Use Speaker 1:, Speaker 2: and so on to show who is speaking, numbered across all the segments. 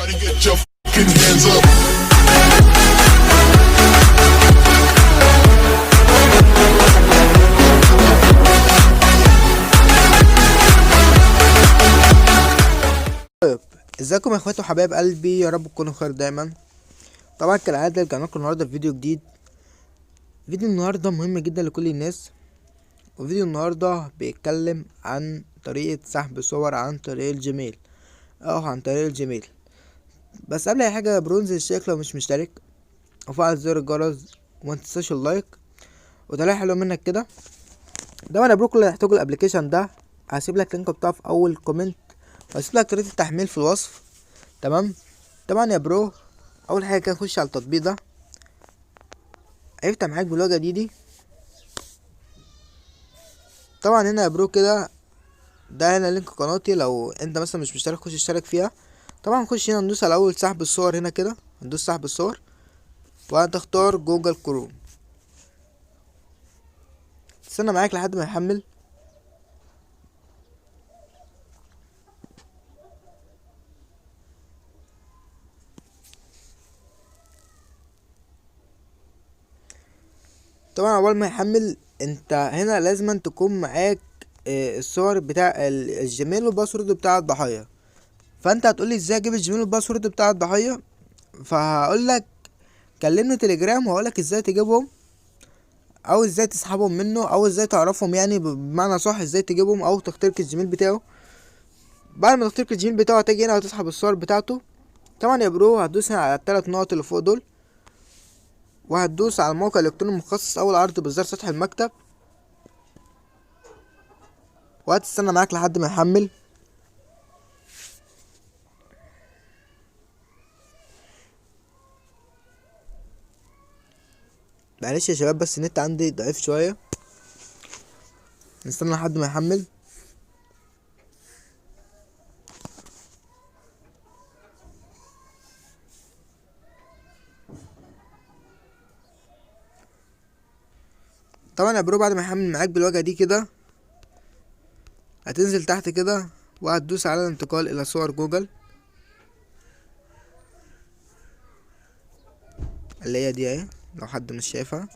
Speaker 1: Everybody get your fucking hands up.
Speaker 2: طيب، ازيكم يا اخواتي وحبايب قلبي؟ يا رب تكونوا بخير دايما. طبعا كالعادة رجعنا لكم النهارده في فيديو جديد. فيديو النهارده مهم جدا لكل الناس، وفيديو النهارده بيتكلم عن طريقه سحب صور عن طريق الجيميل او عن طريق الجيميل. بس قبل اي حاجة يا bro انزل اشترك لو مش مشترك، وفعل زر الجرس، وما تنساش ال like وتعليق حلو منك كده. طبعا يا bro كل اللي هتحتاجه ال application ده هسيب لك ال link بتاعه في اول comment، وهسيب لك طريقه التحميل في الوصف. تمام. طبعا يا bro اول حاجة كده نخش على التطبيق ده، هيفتح معاك بالواجهه دي. طبعا هنا يا bro كده ده هنا link قناتي، لو انت مثلا مش مشترك خش اشترك فيها. طبعا نخش هنا ندوس على اول سحب الصور هنا كده، ندوس سحب الصور وهتختار جوجل كروم. استنى معاك لحد ما يحمل. طبعا اول ما يحمل انت هنا لازم تكون معاك الصور بتاع الجيميل وال password بتاع الضحية. فانت هتقولي ازاي اجيب الجيميل وال password بتاع الضحية؟ فهقول لك كلمني تليجرام وهقول لك ازاي تجيبهم، او ازاي تسحبهم منه، او ازاي تعرفهم، يعني بمعنى صح ازاي تجيبهم او تخترق الجيميل بتاعه. بعد ما تخترق الجيميل بتاعه هتيجي هنا وتسحب الصور بتاعته. طبعا يا bro هتدوس هنا على الثلاث نقط اللي فوق دول، وهتدوس على الموقع الالكتروني المخصص اول عرض بزر سطح المكتب، وهتستنى معاك لحد ما يحمل. معلش يا شباب بس النت عندي ضعيف شوية، نستنى لحد ما يحمل. طبعا يا bro بعد ما يحمل معاك بالواجهة دي كده هتنزل تحت كده وهتدوس على الانتقال الى صور جوجل اللي هي دي اهي لو حد مش شايفها،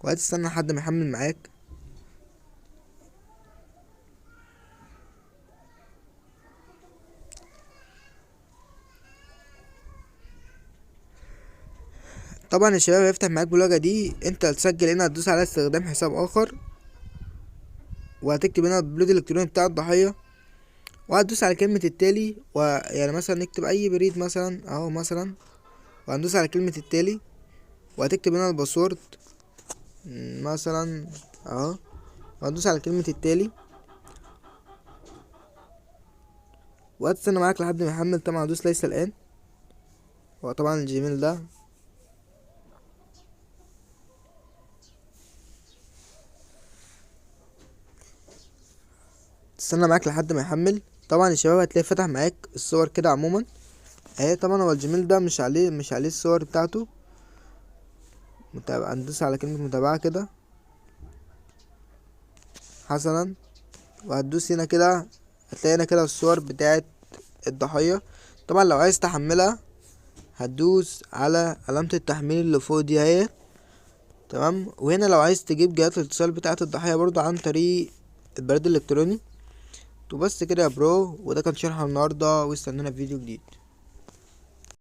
Speaker 2: وهتستنى لحد ما يحمل معاك. طبعا يا شباب هيفتح معاك بالواجهة دي، انت هتسجل هنا، هتدوس على استخدام حساب اخر، وهتكتب هنا البريد الالكتروني بتاع الضحية، وهتدوس على كلمة التالي، ويعني مثلا نكتب اي بريد مثلا اهو مثلا، وهندوس على كلمة التالي، وهتكتب هنا ال password مثلا اهو، وهتدوس على كلمة التالي، وهتستنى معاك لحد ما يحمل. طبعا هدوس ليس الان، وطبعا الجيميل ده تستنى معاك لحد ما يحمل. طبعا يا شباب هتلاقي فتح معاك الصور كده عموما اهي. طبعا هو الجيميل ده مش عليه الصور بتاعته. هندوس على كلمة متابعة كده حسنا، وهتدوس هنا كده هتلاقي هنا كده الصور بتاعت الضحية. طبعا لو عايز تحملها هتدوس على علامة التحميل اللي فوق دي اهي. تمام. وهنا لو عايز تجيب جهات الاتصال بتاعت الضحية برضو عن طريق البريد الالكتروني. وبس كده يا برو، وده كان شرح النهارده، واستنونا في فيديو جديد.